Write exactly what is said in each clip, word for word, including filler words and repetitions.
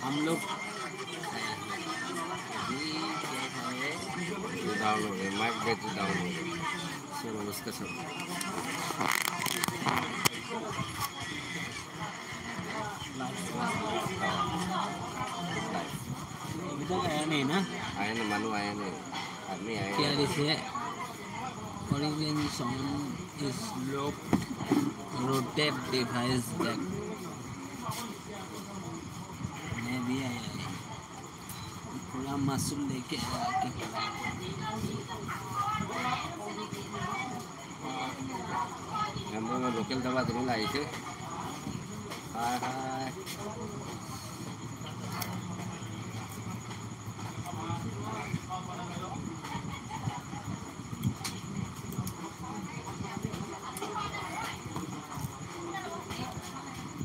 हम लोग डाउन हो गए, माइक बैटरी डाउन हो गए। चलो, उसका सब। अभी तक आया नहीं ना? आया ना, मानू आया नहीं, आदमी आया क्या नहीं। This है? Origin song is low rotate device that मैं भी आया है। पूरा मसूल लेके आया कि। ꯌꯥꯝ ꯂꯣꯀꯦꯜ ꯗꯕꯥꯗꯨꯅꯤ ꯂꯥꯛꯏꯁꯦ꯫ ꯍꯥꯏ ꯍꯥꯏ꯫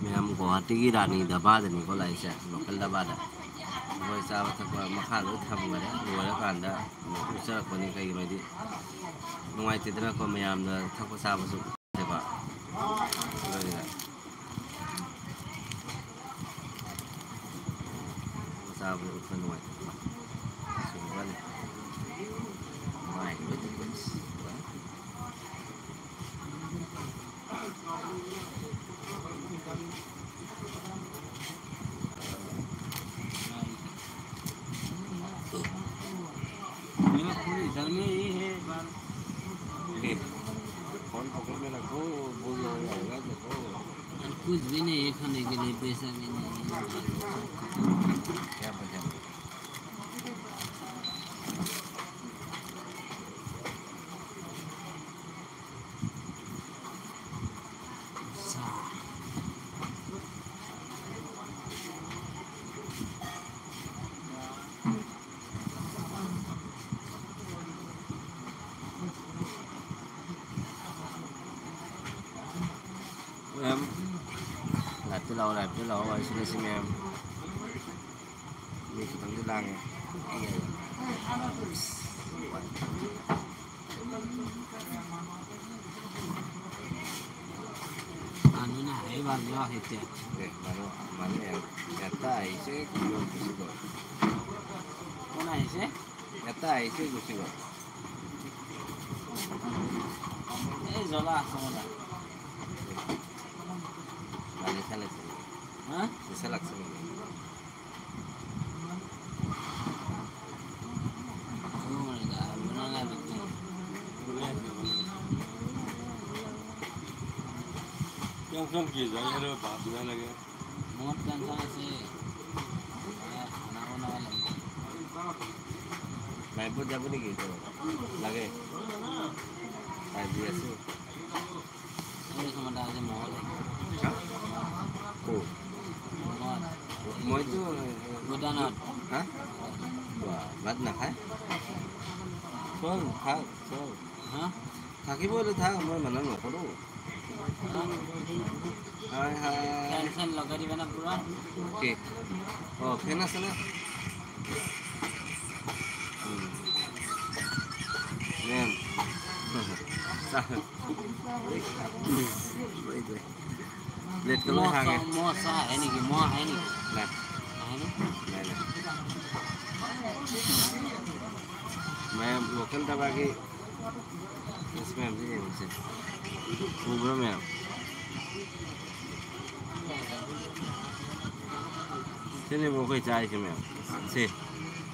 ꯃꯌꯥꯝ ꯒꯨꯋꯥꯍꯥꯇꯤꯒꯤ ꯔꯥꯅꯤ ꯗꯕꯥꯗꯅꯤꯀꯣ ꯂꯥꯛꯏꯁꯦ, ꯂꯣꯀꯦꯜ ꯗꯕꯥꯗ꯫ ꯃꯣꯏ ꯆꯥꯕ ꯊꯛꯄ ꯃꯈꯥ ꯂꯣꯏ ꯊꯝꯈꯔꯦ꯫ ꯂꯣꯏꯔꯀꯥꯟꯗ ꯑꯃꯨꯛ ꯎꯠꯆꯔꯛꯄꯅꯤ꯫ ꯀꯩꯒꯤꯅꯣꯗꯤ ꯅꯨꯡꯉꯥꯏꯇꯦꯗꯅꯀꯣ, ꯃꯌꯥꯝꯅ ꯊꯛꯄ ꯆꯥꯕꯁꯨ ꯎꯠꯇꯦꯕ꯫ ꯑꯗꯨꯅꯤꯗ꯫ ꯊꯛꯄ ꯆꯥꯕꯁꯨ ꯎꯠꯄ ꯅꯨꯡꯉꯥꯏꯇꯦ꯫ ꯁꯨꯝꯕꯅꯤ꯫ ꯅꯨꯡꯉꯥꯏꯔꯤꯕ details꯫ मेरा पूरे इधर में ही है बाल। ए, फोन पकड़ के रखो, बोल रहे हो, आवाज रखो। कुछ भी नहीं है खाने के लिए, पैसा भी नहीं है। क्या बचा? ꯃꯌꯥꯝ ꯂꯥꯏꯞꯇ ꯂꯥꯛꯑꯣ, ꯂꯥꯏꯞꯇ ꯂꯥꯛꯑꯣ, ꯋꯥꯔꯤ ꯁꯥꯟꯅꯁꯤ ꯃꯌꯥꯝ꯫ ꯃꯤ ꯈꯤꯇꯪꯗꯤ ꯂꯥꯡꯉꯦ꯫ ꯏꯪꯉꯦ꯫ যোৱা এতিয়া। এ, মানুহ, মানুহ এ-, এটা আহিছে, কিয় গুচি গ'ল? কোন আহিছে? এটা আহিছে, গুচি গ'ল। এই জ্বলা আছে মানে। বা নিচা লাগিছে নেকি? হা? নিচা লাগিছে নেকি? টেনচন কি? জয় সাগৰ বাপ দুটা লাগে। বহুত টেনচন আছে। খানা বনাব লাগিব। লাইফত যাব নেকি? লাগে? আজি আছো। এই সময়ত আজি মহল। হা? ক'ত? মহল। মইতো, গুদানত। হা? বাহ, ভাত নাখায়? চল, খাক, চল। হা? থাকিব হ'লে থাক, মই মানা নকৰোঁ। High, high. ফেন চেন লগাই দিবা না পুৰা। কি? অ, ফেন আছে না? উম। মেম। চাহ। Wait, wait. Plate টো লৈ আহাগে। মহ চাহ আহে নেকি? মহ আহে নেকি? নাই। আহে নে? নাই, নাই। মেম, লোকেল টা বাকি। Yes, ma'am, জি, জি, জি। ꯎꯕ꯭ꯔꯥ, ma'am? ꯁꯤꯅꯦꯕ ꯑꯩꯈꯣꯏ ꯆꯥꯔꯤꯁꯦ, ma'am꯫ ꯁꯦ꯫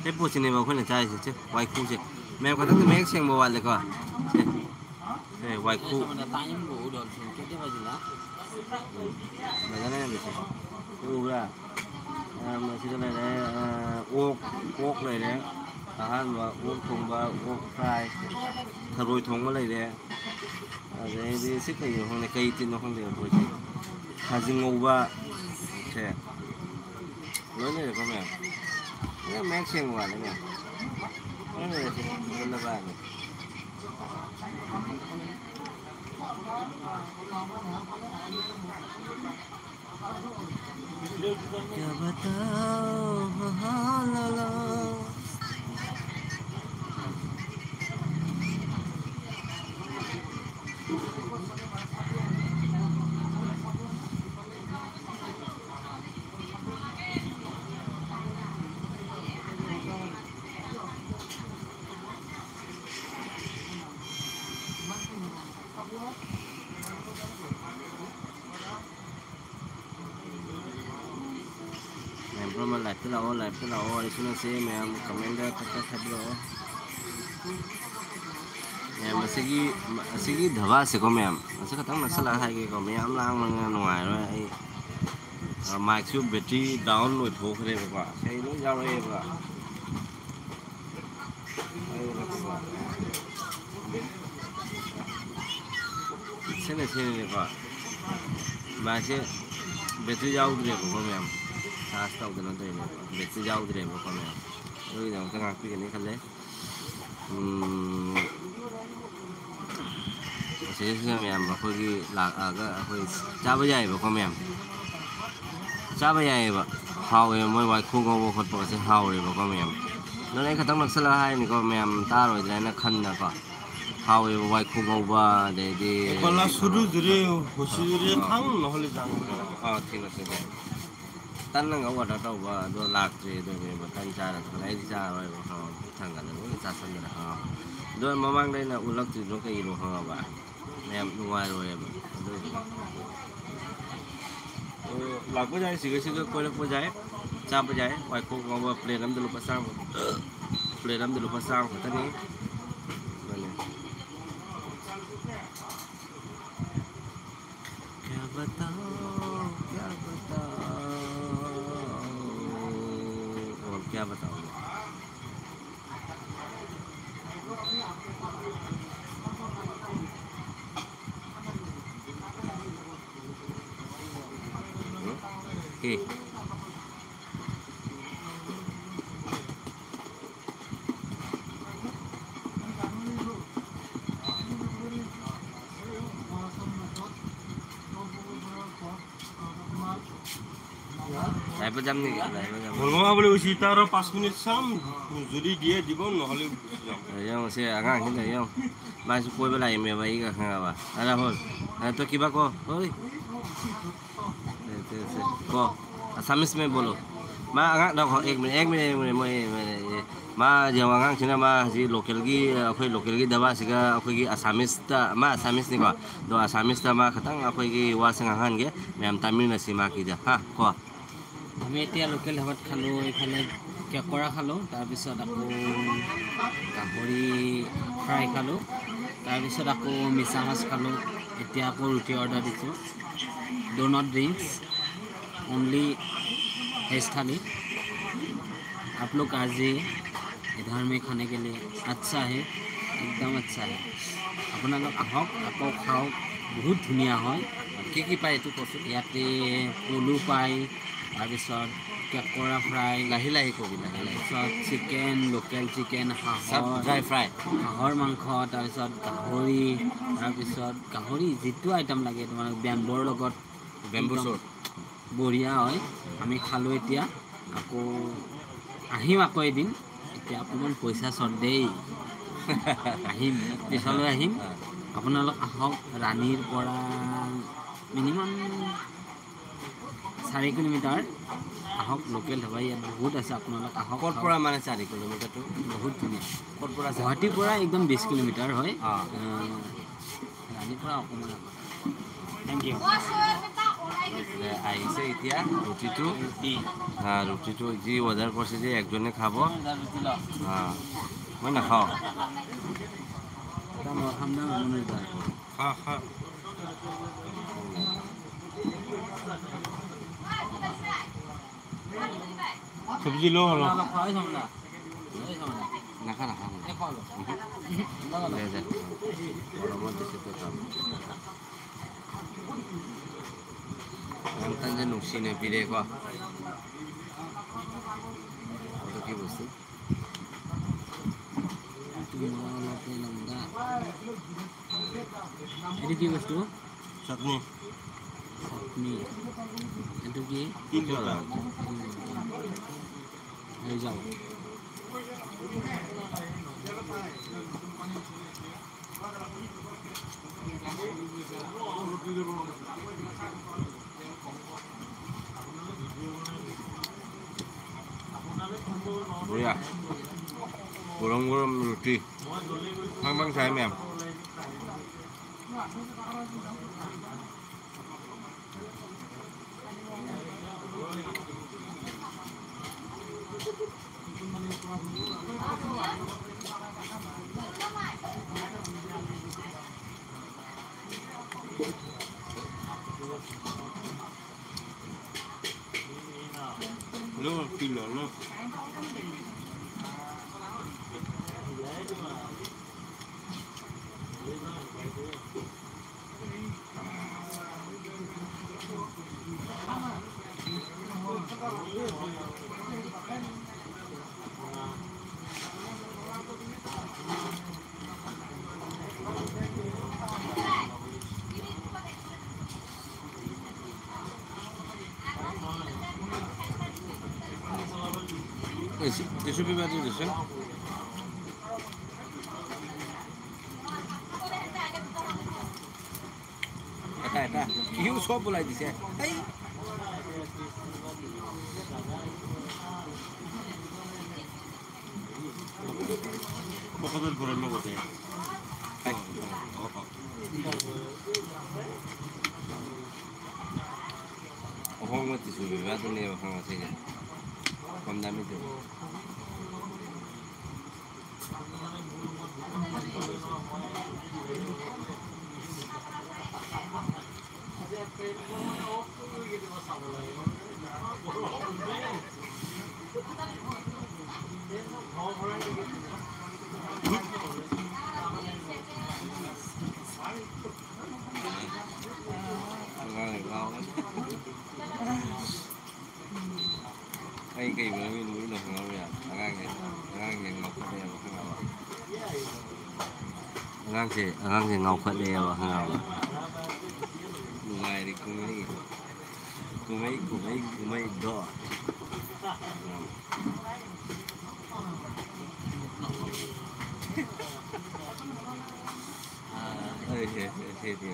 ꯁꯤ ꯄꯣꯠꯁꯤꯅꯦꯕ ꯑꯩꯈꯣꯏꯅ ꯆꯥꯔꯤꯁꯦ꯫ ꯁꯦ, ꯋꯥꯏꯈꯨꯁꯦ꯫ Ma'am, ꯈꯇꯪꯗꯤ ꯃꯌꯦꯛ ꯁꯦꯡꯕ ꯋꯥꯠꯂꯦꯀꯣ꯫ ꯁꯦ꯫ ꯁꯦ, ꯋꯥꯏꯈꯨ꯫ ꯐꯖꯅ ꯌꯦꯡꯕꯤꯁꯦ꯫ ꯎꯕ꯭ꯔꯥ? ꯑ, ꯃꯁꯤꯗ ꯂꯩꯔꯦ, ꯑ, ꯑꯣꯛ, ꯑꯣꯛ ꯂꯩꯔꯦ꯫ ꯑꯍꯥꯟꯕ ꯑꯣꯛ ꯊꯣꯡꯕ, ꯑꯣꯛ fry, ꯊꯔꯣꯏ ꯊꯣꯡꯕ ꯂꯩꯔꯦ꯫ ꯑꯗꯩꯗꯤ ꯁꯤ ꯀꯩꯅꯣ ꯈꯪꯗꯦ, ꯀꯩ ꯇꯤꯟꯅꯣ ꯈꯪꯗꯦ ꯑꯩꯈꯣꯏꯁꯦ꯫ ꯈꯥꯖꯤꯡ ꯉꯧꯕ ꯁꯦ꯫ ꯂꯣꯏ ꯂꯩꯔꯦꯀꯣ ꯃꯌꯥꯝ꯫ ꯂꯣꯏ ꯃꯌꯦꯛ ꯁꯦꯡꯕ ꯋꯥꯅꯤ ꯃꯌꯥꯝ꯫ ꯂꯣꯏ ꯂꯩꯔꯦ ꯁꯤ꯫ ꯂꯣꯏ ꯂꯕꯥꯏꯅꯤ꯫ क्या बताओ, हाँ, ला, ला। ꯂꯥꯏꯞꯇ ꯂꯥꯛꯑꯣ, ꯂꯥꯏꯞꯇ ꯂꯥꯛꯑꯣ, ꯋꯥꯔꯤ ꯁꯨꯅꯁꯦ ꯃꯌꯥꯝ, ꯀꯃꯦꯟꯗ ꯈꯛꯇ ꯊꯥꯕꯤꯔꯛꯑꯣ꯫ ꯃꯌꯥꯝ, ꯑꯁꯤꯒꯤ, ꯑꯁꯤꯒꯤ ꯙꯕꯥꯁꯦꯀꯣ ꯃꯌꯥꯝ, ꯑꯁꯤ ꯈꯛꯇꯪ ꯅꯛꯁꯜꯂꯒ ꯍꯥꯏꯒꯦꯀꯣ, ꯃꯌꯥꯝ ꯂꯥꯡꯕꯅꯤꯅ ꯅꯨꯡꯉꯥꯏꯔꯣꯏ꯫ ꯑꯩ, ꯑ, ꯃꯥꯏꯛꯁꯨ ꯕꯦꯇ꯭ꯔꯤ ꯗꯥꯎꯟ ꯑꯣꯏꯊꯣꯛꯈ꯭ꯔꯦꯕꯀꯣ, ꯏꯁꯩ ꯂꯣꯏ ꯌꯥꯎꯔꯛꯑꯦꯕ꯫ ꯁꯦꯝꯃꯦ, ꯁꯦꯝꯃꯦꯀꯣ꯫ ꯃꯥꯏꯛꯁꯦ ꯕꯦꯇ꯭ꯔꯤ ꯌꯥꯎꯗ꯭ꯔꯦꯕꯀꯣ ꯃꯌꯥꯝ꯫ ꯆꯥꯔꯖ ꯇꯧꯗꯅ ꯇꯧꯔꯤꯅꯦ꯫ ꯕꯦꯇ꯭ꯔꯤ ꯌꯥꯎꯗ꯭ꯔꯦꯕꯀꯣ ꯃꯌꯥꯝ꯫ ꯑꯗꯨꯒꯤꯗꯃꯛꯇ ꯉꯥꯛꯄꯤꯒꯅꯤ ꯈꯜꯂꯦ꯫ ꯎꯝ, ꯑꯁꯤꯁꯤꯅ ꯃꯌꯥꯝ ꯑꯩꯈꯣꯏꯒꯤ ꯂꯥꯛꯑꯒ ꯑꯩꯈꯣꯏ ꯆꯥꯕ ꯌꯥꯏꯑꯕꯀꯣ ꯃꯌꯥꯝ꯫ ꯆꯥꯕ ꯌꯥꯏꯑꯕ꯫ ꯍꯥꯎꯋꯦꯕ ꯃꯣꯏ ꯋꯥꯏꯈꯣꯡ ꯉꯧꯕ ꯈꯣꯠꯄꯒꯁꯦ ꯍꯥꯎꯋꯦꯕꯀꯣ ꯃꯌꯥꯝ꯫ ꯑꯗꯨꯅ ꯑꯩ ꯈꯛꯇꯪ ꯅꯛꯁꯜꯂꯒ ꯍꯥꯏꯔꯤꯅꯤꯀꯣ ꯃꯌꯥꯝ ꯇꯥꯔꯣꯏꯗ꯭ꯔꯥ ꯍꯥꯏꯅ ꯈꯟꯗꯀꯣ꯫ ꯍꯥꯎꯋꯦꯕ ꯋꯥꯏꯈꯣꯡ ꯉꯧꯕ ꯑꯗꯩꯗꯤ ꯀꯣꯂꯥ ꯁꯨꯔꯨꯗꯨꯔꯤ, ꯍꯨꯁꯨꯗꯨꯔꯤ, ꯑꯥ꯫ ꯊꯥꯡ ꯅꯍꯣꯂꯤ ꯖꯥꯡ꯫ ꯑꯥ, ꯊꯦꯡꯅꯁꯦ꯫ ꯇꯟꯅꯒ ꯑꯣꯔꯗꯔ ꯇꯧꯕ ꯑꯗꯣ ꯂꯥꯛꯇ꯭ꯔꯤ ꯑꯗꯨꯅꯦꯕ ꯇꯟ ꯆꯥꯔ ꯊꯣꯛꯂꯛꯑꯦ꯫ ꯑꯩꯗꯤ ꯆꯥꯔꯔꯣꯏꯕ ꯈꯪꯉꯕ꯫ ꯄꯨꯛ ꯊꯟꯒꯠꯂꯦ ꯂꯣꯏꯅ ꯆꯥꯁꯟꯗꯅ ꯈꯪꯉꯕ꯫ ꯑꯗꯣ ꯃꯃꯥꯡꯗ ꯑꯩꯅ ꯎꯠꯂꯛꯇ꯭ꯔꯤꯗꯣ ꯀꯩꯒꯤꯅꯣ ꯈꯪꯉꯕ? ꯃꯌꯥꯝ ꯅꯨꯡꯉꯥꯏꯔꯣꯏꯕ ꯑꯗꯨꯒꯤꯅꯤ꯫ ꯑꯣ, ꯂꯥꯛꯄ ꯌꯥꯏ, ꯁꯤꯒ ꯁꯤꯒ ꯀꯣꯏꯔꯛꯄ ꯌꯥꯏ, ꯆꯥꯕ ꯌꯥꯏ꯫ ꯋꯥꯏꯈꯣꯡ ꯐꯥꯎꯕ ꯄ꯭ꯂꯦꯠ ꯑꯝꯗ ꯂꯨꯄꯥ ꯆꯥꯝꯃ, ꯄ꯭ꯂꯦꯠ ꯑꯝꯗ ꯂꯨꯄꯥ ꯆꯥꯝꯃ ꯈꯛꯇꯅꯤ꯫ ꯑꯗꯨꯅꯤ꯫ क्या बताओ, क्या बताओ, और क्या बताओ? हम्म? ठीक। Live ত যাম নেকি? Live ত যাম꯫ ꯍꯜꯂꯣ ꯍꯥꯏꯕ ꯂꯣꯏꯁꯤ ꯇꯥꯔꯣ, ꯄꯥꯁ ꯃꯤꯅꯤꯠ ꯁꯥꯝ ꯖꯨꯗꯤ ꯗꯤꯌꯦ ꯗꯤꯕ ꯅꯍꯂꯦ ꯌꯦꯡꯉꯣ, ꯁꯤ ꯑꯉꯥꯡꯁꯤꯗ ꯌꯦꯡꯉꯣ꯫ ꯃꯥꯁꯨ ꯀꯣꯏꯕ ꯂꯥꯛꯏꯃꯦꯕ ꯑꯩꯒ ꯈꯪꯉꯕ꯫ ꯑꯔꯦ ꯍꯣꯏ꯫ ꯑꯔꯦ ꯇꯣ ꯀꯤꯕꯥ ꯀꯣ꯫ ꯍꯣꯏ꯫ ꯁꯦ, ꯁꯦ, ꯁꯦ꯫ ꯀꯣ꯫ ꯑꯁꯥꯃꯤꯁ ꯃꯦ ꯕꯣꯂꯣ꯫ ꯃꯥ ꯑꯉꯥꯡ, ꯅ-, ꯍꯣ, ꯑꯦꯛ ꯃꯤꯅꯤꯠ, ꯑꯦꯛ ꯃꯤꯅꯤꯠ, ꯑꯦꯛ ꯃꯤꯅꯤꯠ, ꯃꯣꯏ, ꯃꯣꯏ, ꯑꯦ, ꯃꯥ ꯌꯦꯡꯉꯣ, ꯑꯉꯥꯡꯁꯤꯅ ꯃꯥ ꯍꯧꯖꯤꯛ ꯂꯣꯀꯦꯜꯒꯤ, ꯑꯩꯈꯣꯏ ꯂꯣꯀꯦꯜꯒꯤ ꯗꯕꯥꯁꯤꯒ ꯑꯩꯈꯣꯏꯒꯤ ꯑꯁꯥꯃꯤꯁꯇ, ꯃꯥ ꯑꯁꯥꯃꯤꯁꯅꯤꯀꯣ꯫ ꯑꯗꯣ ꯑꯁꯥꯃꯤꯁꯇ ꯃꯥ ꯈꯤꯇꯪ ꯑꯩꯈꯣꯏꯒꯤ ꯋꯥꯁꯦ ꯉꯥꯡꯍꯟꯒꯦ꯫ ꯃꯌꯥꯝ ꯇꯥꯃꯤꯟꯅꯁꯤ ꯃꯥꯒꯤꯗ꯫ ꯍꯥ? ꯀꯣ꯫ আমি এতিয়া লোকেল ধাবাত খালোঁ, এইফালে কেকৰা খালোঁ, তাৰপিছত আকৌ গাহৰি ফ্ৰাই খালোঁ, তাৰপিছত আকৌ মিছা মাছ খালোঁ। এতিয়া আকৌ ৰুটি অৰ্ডাৰ দিছোঁ। Do not drinks, only veg thali. आप लोग आज ये इधर में खाने के लिए अच्छा है, एकदम अच्छा है। আপোনালোক আহক, আকৌ খাওক, বহুত ধুনীয়া হয়। কি কি পায় এইটো কচোন? ইয়াতে পলু পায়, তাৰপিছত কেকৰা ফ্ৰাই, লাহে লাহে কবি, লাহে লাহে। তাৰপিছত চিকেন, লোকেল চিকেন, হাঁহৰ, চব ড্ৰাই ফ্ৰাই। হাঁহৰ মাংস, তাৰপিছত গাহৰি, তাৰপিছত গাহৰি যিটো আইটেম লাগে তোমাক বেম্বৰ লগত বেম্বু একদম চুট। বঢ়িয়া হয়। আমি খালোঁ এতিয়া, আকৌ আহিম আকৌ এদিন। এতিয়া অকণমান পইচা চৰ্ট দেই। আহিম, পিছলৈ আহিম। আপোনালোক আহক, ৰাণীৰ পৰা মিনিমাম চাৰি কিলোমিটাৰ। আহক, লোকেল ধাবা ইয়াত বহুত আছে, আপোনালোক আহক, ক'ৰ খাওক। পৰা মানে চাৰি কিলোমিটাৰটো? বহুত ধুনীয়া। ক'ৰ পৰা আছে? গুৱাহাটীৰ পৰা একদম বিছ কিলোমিটাৰ হয়। অ। আহ, ৰাণীৰ পৰা অকণমান আগত। Thank you. আহিছে এতিয়া ৰুটিটো। ৰুটি। হা, ৰুটিটো যি অৰ্ডাৰ কৰিছে যে একজনে খাব। ৰুটি লওক। হা, মই নাখাওঁ। এটা মই খাম না, মনে যায়। খা, খা। চব্জি ল অলপ। নাখা, নাখা, নাখা। দে, দে। গৰমত দিছে তো কাম। গৰম টান যে নুচি নেপিৰে ক। এইটো কি বস্তু? এইটো কি বস্তু? চাটনি। চাটনি। এইটো কি? তিল জলা। উম। লৈ যাওঁ। বঢ়িয়া। গৰম গৰম ৰুটি। ফাং ফাং চাই মেম। Ese, ese me va a decir. Eta, eta. Iu so bulai dise. Ei. Bokador gorem logote. Ei. Ohong mati subi ba tu ne ohong sege. Kondami tu. ꯑꯉꯥꯡ ꯉꯥꯎꯔꯦ꯫ ꯑꯩ ꯀꯩ ꯃꯔꯝꯒꯤ ꯅꯣꯛꯏꯅꯣ ꯈꯪꯉꯕ ꯌꯥ-, ꯑꯉꯥꯡꯁꯦ, ꯑꯉꯥꯡꯁꯦ ꯉꯥꯎꯈꯠꯂꯛꯑꯦꯕ ꯈꯪꯉꯕ? ꯑꯉꯥꯡꯁꯦ, ꯑꯉꯥꯡꯁꯦ ꯉꯥꯎꯈꯠꯂꯛꯑꯦꯕ ꯈꯪꯉꯕ? ꯅꯨꯡꯉꯥꯏꯔꯤ ꯀꯨꯝꯍꯩ, ꯀꯨꯝꯍꯩ, ꯀꯨꯝꯍꯩ, ꯀꯨꯝꯍꯩꯗꯣ꯫ ꯑꯩ ꯍꯦ, ꯍꯦ, ꯍꯦ, ꯍꯦ꯫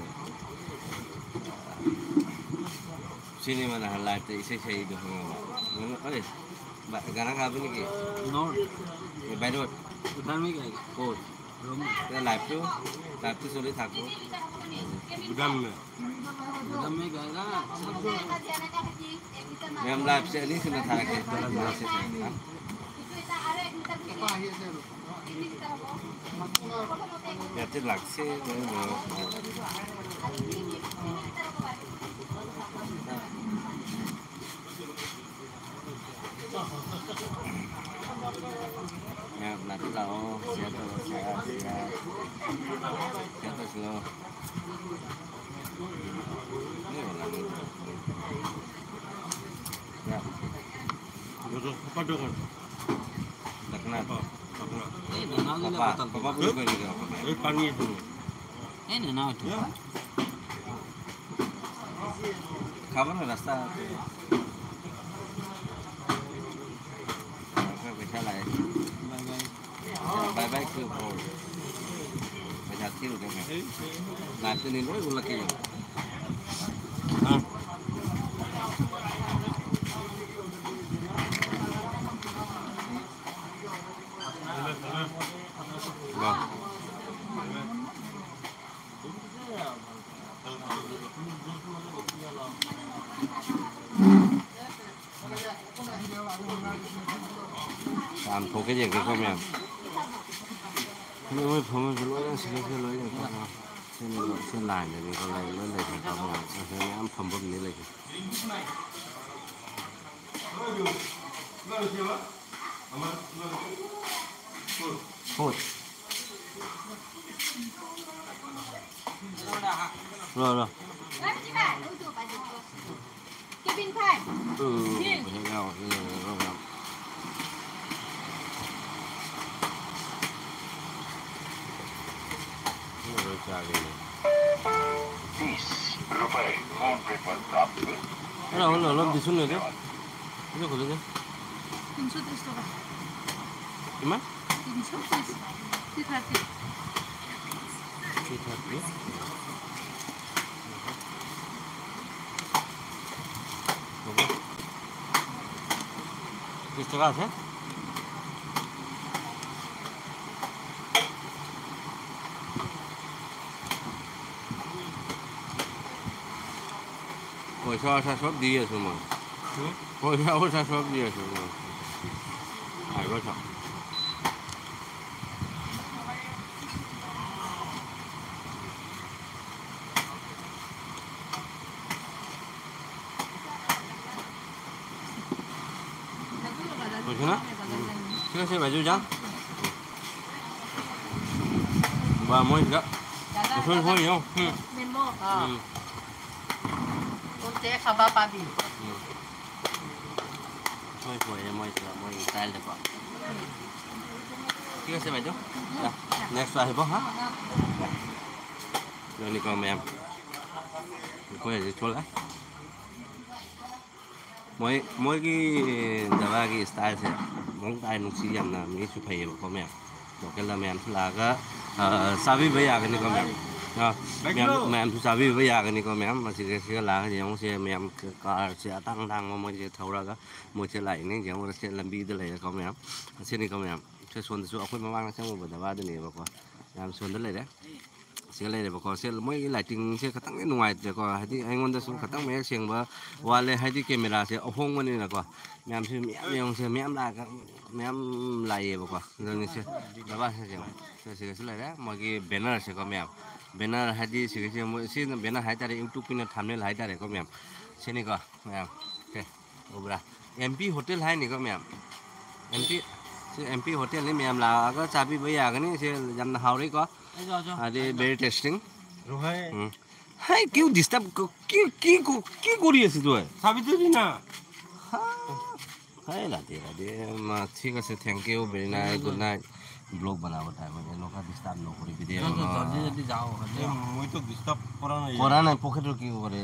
ꯁꯤꯅꯦꯕ ꯅꯍꯥꯟ live ꯇ ꯏꯁꯩ ꯁꯛꯏꯗꯣ ꯈꯪꯉꯕ? ꯅꯪ, ꯑꯩ, ꯕ-, ꯒꯥꯅꯥ ꯒꯥꯕꯅꯤ ꯀꯤ? No. A, by the way. ꯎꯗꯥꯔꯃꯤ ꯀꯥꯏ? Oh. ꯂꯥꯏꯐꯇꯨ, ꯂꯥꯏꯐꯇꯨ ꯆꯣꯂꯤ ꯊꯥꯛꯄꯨ꯫ ꯒꯨꯗꯥꯝꯅꯦ꯫ ꯃꯌꯥꯝ ꯂꯥꯏꯐꯁꯦ ꯑꯅꯤ ꯁꯨꯅ ꯊꯥꯔꯛꯀꯦ꯫ ꯌꯥꯇꯦ ꯂꯥꯛꯁꯦ꯫ ꯃꯌꯥꯝ ꯂꯥꯛꯇꯤ ꯂꯥꯛꯑꯣ, share ꯇꯧꯔꯣ, share, share, share ꯇꯧꯁꯤꯜꯂꯣ꯫ ꯌꯥ꯫ ꯂꯥꯛꯅ꯫ ꯄꯥꯄꯥ, ꯄꯥꯄꯥ ꯄꯨꯔꯤ ꯀꯣꯏꯅꯤ ꯀꯩꯅꯣ꯫ ꯑꯦ, ꯅꯅꯥꯎ ꯊꯣꯡꯕ꯫ ꯈꯕꯔ ꯔꯁꯇꯥ꯫ ꯄꯩꯁꯥ ꯂꯥꯛꯑꯦ꯫ ꯕꯥꯏ ꯕꯥꯏ꯫ ꯕꯥꯏ ꯕꯥꯏ ꯀꯤꯌꯨ꯫ ꯄꯩꯁꯥ ꯊꯤꯔꯨꯒꯦ꯫ ꯂꯥꯛꯇꯅꯤ ꯂꯣꯏ ꯎꯠꯂꯛꯀꯦ ꯌꯦꯡꯉꯣ꯫ ꯑꯥ꯫ ꯂꯥꯛ꯫ ꯆꯥꯝꯊꯣꯛꯀꯦ ꯌꯦꯡꯒꯦꯀꯣ ꯃꯌꯥꯝ꯫ ꯃꯣꯏ ꯐꯝꯕꯝꯁꯨ ꯂꯣꯏꯅ ꯁꯤꯗꯩꯁꯤꯗ ꯂꯣꯏ ꯂꯩꯀꯣ꯫ ꯁꯤ ꯂꯥꯏꯟꯗꯅꯤꯀꯣ ꯂꯩ-, ꯂꯣꯏ ꯂꯩꯈ꯭ꯔꯦꯀꯣ꯫ ꯑꯁꯤꯗ ꯃꯌꯥꯝ ꯐꯝꯐꯝꯅꯤ ꯂꯩꯁꯦ꯫ ꯍꯣꯏ꯫ ꯂꯣ, ꯂꯣ꯫ ꯎꯝ, ꯍꯦꯛ ꯌꯥꯎꯔꯁꯤ ꯂꯣꯏꯔꯒ ꯃꯌꯥꯝ꯫ ꯂꯣꯏ ꯆꯥꯒꯦ꯫ Hello, hello, hello, this one, hello. Hello, hello, hello. তিনশো ত্রিশ টাকা। কিমান? তিনশো ত্রিশ। Three thirty. Three thirty. হ'ব। ত্ৰিশ টকা আছে? পইচা আছে, চব দি আছো মই। হুম? পইচা আছে, চব দি আছো মই। আহিব চাওক। কৈছো না? ঠিক আছে, বাইদেউ, যাওঁ। বা, মই এতিয়া ওচৰত গৈ লওঁ। হুম। হুম। তই খাবা পাবি। হুম। মই, মই, মই এতিয়া, মই ষ্টাইল দেখুৱাম। ঠিক আছে, বাইদেউ। নেক্সট আহিব, হা? ꯌꯣꯅꯤꯀꯣ ꯃꯌꯥꯝ꯫ ꯑꯩꯈꯣꯏ ꯍꯧꯖꯤꯛ ꯊꯣꯛꯂꯛꯑꯦ꯫ ꯃꯣꯏ, ꯃꯣꯏꯒꯤ ꯖꯒꯥꯒꯤ ꯏꯁꯇꯥꯏꯜꯁꯦ ꯃꯑꯣꯡ ꯇꯥꯏ, ꯅꯨꯡꯁꯤ ꯌꯥꯝꯅ, ꯃꯤꯁꯨ ꯐꯩꯌꯦꯕꯀꯣ ꯃꯌꯥꯝ꯫ ꯂꯣꯀꯦꯜꯗ ꯃꯌꯥꯝꯁꯨ ꯂꯥꯛꯑꯒ, ꯑ, ꯆꯥꯕꯤꯕ ꯌꯥꯒꯅꯤꯀꯣ ꯃꯌꯥꯝ꯫ ꯑ, ꯃꯌꯥꯝ, ꯃꯌꯥꯝꯁꯨ ꯆꯥꯕꯤꯕ ꯌꯥꯒꯅꯤꯀꯣ ꯃꯌꯥꯝ꯫ ꯃꯁꯤꯗ ꯁꯤꯒ ꯂꯥꯛꯑꯒ ꯌꯦꯡꯉꯨꯁꯦ ꯃꯌꯥꯝ, ꯀꯥꯔꯁꯦ ꯑꯇꯥꯡ ꯑꯇꯥꯡꯕ ꯃꯣꯏꯁꯦ ꯊꯧꯔꯒ ꯃꯣꯏꯁꯦ ꯂꯥꯛꯏꯅꯦ꯫ ꯌꯦꯡꯉꯨꯔꯁꯦ ꯂꯝꯕꯤꯗ ꯂꯩꯔꯦꯀꯣ ꯃꯌꯥꯝ꯫ ꯑꯁꯤꯅꯤꯀꯣ ꯃꯌꯥꯝ꯫ ꯁꯦ ꯁꯣꯝꯗꯁꯨ ꯑꯩꯈꯣꯏ ꯃꯃꯥꯡꯗ ꯆꯪꯉꯨꯕ ꯗꯕꯥꯗꯨꯅꯦꯕꯀꯣ꯫ ꯃꯌꯥꯝ ꯁꯣꯝꯗ ꯂꯩꯔꯦ꯫ ꯁꯤꯒ ꯂꯩꯔꯦꯕꯀꯣ꯫ ꯁꯤ ꯃꯣꯏꯒꯤ ꯂꯥꯏꯇꯤꯡꯁꯦ ꯈꯤꯇꯪꯗꯤ ꯅꯨꯡꯉꯥꯏꯇ꯭ꯔꯦꯀꯣ, ꯍꯥꯏꯗꯤ ꯑꯩꯉꯣꯟꯗꯁꯨ ꯈꯤꯇꯪ ꯃꯌꯦꯛ ꯁꯦꯡꯕ ꯋꯥꯠꯂꯦ, ꯍꯥꯏꯗꯤ ꯀꯦꯃꯦꯔꯥꯁꯦ ꯑꯍꯣꯡꯕꯅꯤꯅꯀꯣ꯫ ꯃꯌꯥꯝꯁꯨ ꯃꯌꯥꯝ ꯌꯦꯡꯉꯨꯁꯦ, ꯃꯌꯥꯝ ꯂꯥꯛꯑꯒ, ꯃꯌꯥꯝ ꯂꯥꯛꯏꯌꯦꯕꯀꯣ꯫ ꯑꯗꯨꯅꯤ ꯁꯦ, ꯕꯕꯥ ꯁꯦ ꯌꯦꯡꯉꯣ꯫ ꯁꯦ ꯁꯤꯒꯁꯨ ꯂꯩꯔꯦ ꯃꯣꯏꯒꯤ ꯕꯦꯅꯔꯁꯦꯀꯣ ꯃꯌꯥꯝ꯫ ꯕꯦꯅꯔ ꯍꯥꯏꯗꯤ ꯁꯤꯒꯤꯁꯦ ꯃꯣꯏ, ꯁꯤꯅ ꯕꯦꯅꯔ ꯍꯥꯏꯇꯥꯔꯦ, ꯌꯨꯇ꯭ꯌꯨꯕꯀꯤꯅ ꯊꯝꯅꯦꯜ ꯍꯥꯏꯇꯥꯔꯦꯀꯣ ꯃꯌꯥꯝ꯫ ꯁꯤꯅꯤꯀꯣ ꯃꯌꯥꯝ꯫ ꯁꯦ꯫ ꯎꯕ꯭ꯔꯥ? ꯑꯦꯝ ꯄꯤ ꯍꯣꯇꯦꯜ ꯍꯥꯏꯅꯤꯀꯣ ꯃꯌꯥꯝ꯫ ꯑꯦꯝ ꯄꯤ, ꯁꯤ ꯑꯦꯝ ꯄꯤ ꯍꯣꯇꯦꯜꯅꯤ, ꯃꯌꯥꯝ ꯂꯥꯛꯑꯒ ꯆꯥꯕꯤꯕ ꯌꯥꯒꯅꯤ꯫ ꯁꯤ ꯌꯥꯝꯅ ꯍꯥꯎꯔꯤꯀꯣ꯫ ꯑꯩꯁꯨ, ꯑꯩꯁꯨ꯫ ꯑꯗꯩ very tasting. ৰোহাই। ꯎꯝ꯫ হাই, কিয় ডিষ্টাৰ্ব, কি, কি, কি কৰি আছে তই? চাবিটো দি না। হা? হাই, ৰাতি, ৰাতি, মা, ঠিক আছে, thank you, very nice, good night. Blog বনাব টাইমত এনেকুৱা ডিষ্টাৰ্ব নকৰিবি দেই। জলদি, জলদি যাওঁ, জলদি। এই, মই তো ডিষ্টাৰ্ব কৰা নাই। কৰা নাই, পকেটৰ কি কৰে?